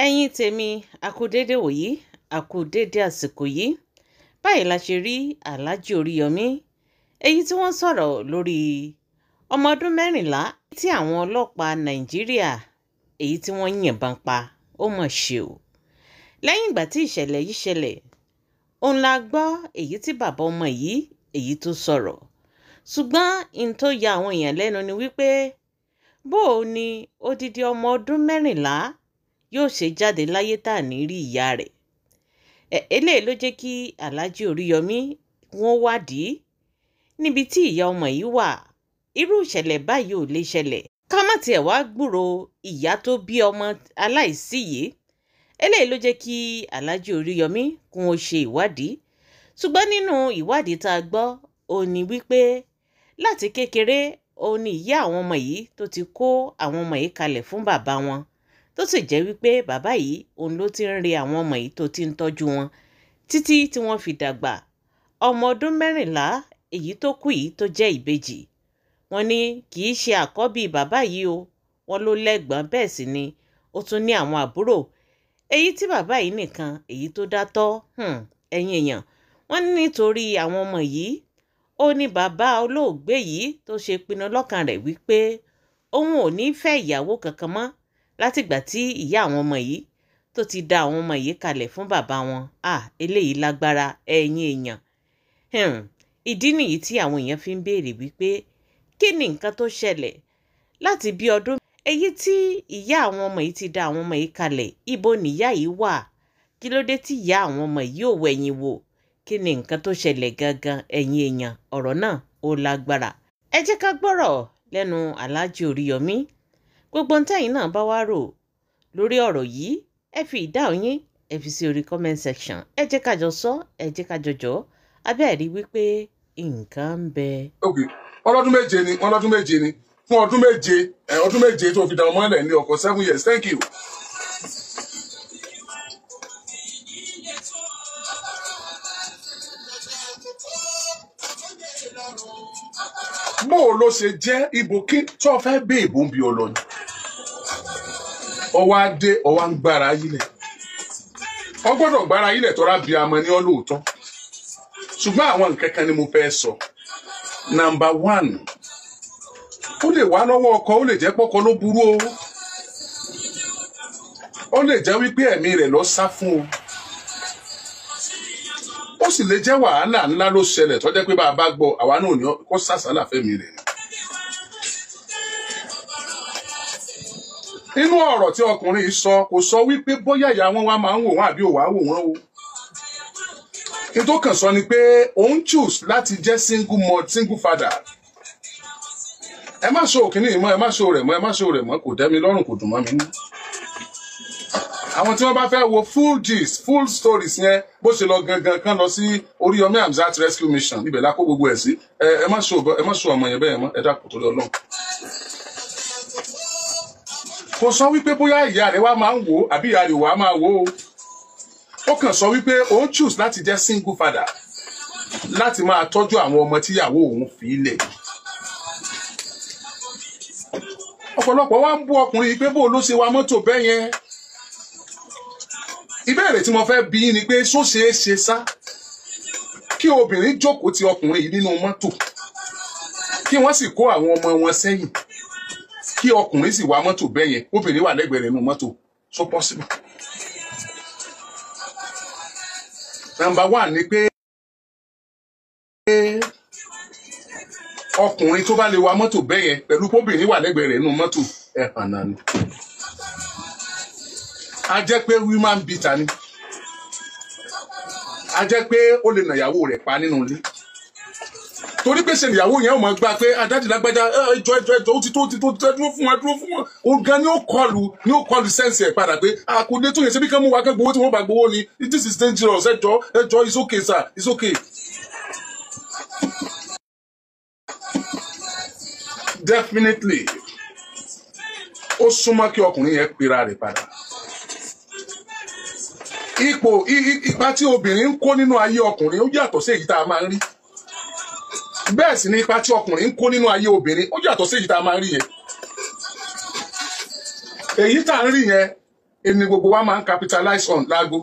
Ẹ̀yin tèmi, a kú déédé wòyí, a kú déédé àsìkò yìí. Báyìí la ṣe rí Alhaji Oríyọmí, èyí tí wọ́n sọ̀rọ̀ lórí ọmọ ọdún 14 tí àwọn ọlọ́pàá Nàìjíríà èyí tí wọ́n yìnbọn pa, ó mọ̀ ṣe o. Lẹ́yìn ìgbà tí ìṣẹ̀lẹ̀ yìí ṣẹlẹ̀, òun la gbọ́ èyí tí bàbá ọmọ yìí èyí tó sọ̀rọ̀. Ṣùgbọ́n n tó ya àwọn èèyàn lẹ́nu ni wípé bó o ní odidi ọmọ ọdún 14 yóò ṣe jáde láyé tá à ní rí ìyá rẹ̀. Eléyìí ló jẹ́ kí Alhaji Oríyọmí wọ́n wádìí níbi tí ìyá ọmọ yìí wà. Irú ìṣẹ̀lẹ̀ báyìí ò lè ṣẹlẹ̀. Ká má tiẹ̀ wá gbúrò ìyá tó bí ọmọ aláìsí yìí. Eléyìí ló jẹ́ kí Alhaji Oríyọmí kún ó ṣe ìwádìí. Ṣùgbọ́n nínú ìwádìí tá a gbọ́, ó ní wípé láti kékeré ó ní ìyá àwọn ọmọ yìí tó ti kó àwọn ọmọ yìí kalẹ̀ fún bàbá wọn, tó sì jẹ́ wípé bàbá yìí òun ló ti ń re àwọn ọmọ yìí tó ti ń tọ́jú wọn títí tí wọ́n fi dàgbà. Ọmọ ọdún 14 èyí tó kú yìí tó jẹ́ ìbejì, wọ́n ní kì í ṣe àkọ́bí bàbá yìí o, wọ́n ló lẹ́gbọ́n, bẹ́ẹ̀ sì ni ó tún ní àwọn àbúrò. Èyí tí bàbá yìí nìkan èyí tó dá tọ́. Ẹ̀yin èèyàn, wọ́n ní nítorí àwọn ọmọ yìí ó ní bàbá olóògbé yìí tó ṣe pinnu lọ́kàn rẹ̀ wípé òun ò ní fẹ́ ìyàwó kankan mọ́ látìgbà tí ìyá àwọn ọmọ yìí tó ti da àwọn ọmọ yìí kalẹ̀ fún bàbá wọn. Eléyìí lágbára, ẹ̀yin èèyàn. Ìdí nìyí tí àwọn èèyàn fi ń béèrè wípé kí ni nǹkan tó ṣẹlẹ̀ láti bí ọdún èyí tí ìyá àwọn ọmọ yìí ti da àwọn ọmọ yìí kalẹ̀, ibo nìyá yìí wà, kí ló dé tí ìyá àwọn ọmọ yìí ò wẹ̀yìn wò, kí ni nǹkan tó ṣẹlẹ̀ gangan? Ẹ̀yin èèyàn, ọ̀rọ̀ náà ó lágbára. Ẹ jẹ́ ká gbọ́rọ̀ lẹ́nu Alhaji Oríyọmí. Gbogbo ntẹ́yìn náà bá wá rò lórí ọ̀rọ̀ yìí, ẹ fi ìdáhùn yín ẹ fi sí orí comment section. Ẹ jẹ́ ká jọ sọ, ẹ jẹ́ ká jọ jọ abẹ́ẹ̀rí wípé nǹkan ń bẹ. Ok, ọlọ́dún méje ni, ọlọ́dún méje ni, fún ọdún méje, ọdún méje tó fi dá ọmọ ẹlẹ́ ní ọkọ̀ 7 years, thank you. Bó o ló ṣe jẹ́ ibo kí tó fẹ́ bí ìbò ń bi ọlọ́ni, ọwọ́ adé ọwọ́ ń gbára yílẹ̀, ọ gbọ́dọ̀ gbára yílẹ̀ tọ́ra bí amọ ní ọlọ́ọ̀tọ́. Ṣùgbọ́n àwọn nǹkan kan ni mo fẹ́ sọ. Nàmbà 1, ó lè wá lọ́wọ́ ọkọ, ó lè jẹ́ pọ́kọ ló burú o, ó lè jẹ́ wípé ẹ̀mí rẹ̀ lọ sá fún o, ó sì lè jẹ́ wàhálà ńlá ló ṣẹlẹ̀ tó jẹ́ pé bá a bá gbọ́ àwa náà ní kó sàsálà fẹ́mi rẹ̀. Nínú ọ̀rọ̀ tí ọkùnrin yìí sọ, kò sọ wípé bóyá ìyá wọn wá máa ń wò wọ́n àbí ò wá wò wọ́n o. Kí tó kàn sọ ni pé òun choose láti jẹ́ single mother, single father. Ẹ má ṣe òkìní mọ́, ẹ má ṣe rẹ̀ mọ́, ẹ má ṣe rẹ̀ mọ́, kò dẹ́ mi lọ́rùn, kò dùn mọ́ mi ní. Àwọn tí wọ́n bá fẹ́ wo full gist, full stories yẹn bó ṣe lọ gangan kan lọ sí Oríyọmí Hamzat Rescue Mission, ibẹ̀ la kó gbogbo ẹ̀ sí. Ẹ má ṣe ọmọ yẹn bẹ́ẹ̀ mọ́, ẹ dákun torí Ọlọ́run. Kò sọ wípé bóyá ìyá rẹ̀ wá máa ń wò ó àbí ìyá rẹ̀ wá máa wò ó. Ó kàn sọ wípé òun choose láti jẹ́ single father láti máa tọ́jú àwọn ọmọ tíyàwó òun fi lẹ̀. Ọ̀pọ̀lọpọ̀ wá ń bú ọkùnrin yìí pé bó ló ṣe wa mọ́tò bẹ́ẹ̀ yẹn. Ìbéèrè tí mo fẹ́ bi yín ni pé ṣó ṣeé ṣe sá kí obìnrin jókòó ti ọkùnrin yìí nínú mọ́tò, kí wọ́n sì kó àwọn ọmọ wọn sẹ́yìn, kí ọkùnrin sì wa mọ́tò bẹ́ẹ̀ yẹn, obìnrin wà lẹ́gbẹ̀ẹ́ rẹ̀ nínú mọ́tò, so possible? Number 1 ni pé ọkùnrin tó bá lè wa mọ́tò bẹ́ẹ̀ yẹn pẹ̀lú kóbìnrin wà lẹ́gbẹ̀ẹ́ rẹ̀ nínú mọ́tò, ẹ̀ hàn náà ni. A jẹ́ pé woman beater ni. A jẹ́ pé ó lè nà ìyàwó rẹ̀ pa nínú ilé. Torí pé ṣe ìyàwó yẹn ó máa gbà pé adájú lágbájá, ẹjọ́ ẹjọ́ ẹjọ́, ó ti tó dúró fún wọn, dúró fún wọn. Òun gan ni ó kọlù sẹ́ǹsì ẹ̀ padà pé àkùdé tó yẹ ṣe bí kán mú wa kán gbowó tí wọ́n bá gbowó ni. This is dangerous, ẹjọ́ ẹjọ́, it's okay sir, it's okay. Definitely, ó súnmọ́ kí ọkùnrin yẹn pera rẹ̀ padà. Ipò ipa tí obìnrin ń kó nínú ayé ọkùnrin ó yàtọ̀ sí èyí tá a máa ń rí. Bẹ́ẹ̀ sì ni ipa tí ọkùnrin ń kó nínú ayé obìnrin ó yàtọ̀ sí èyí tá a máa ń rí yẹn. Èyí tá a ń rí yẹn Ẹni gbogbo wa máa ń capitalize on láago.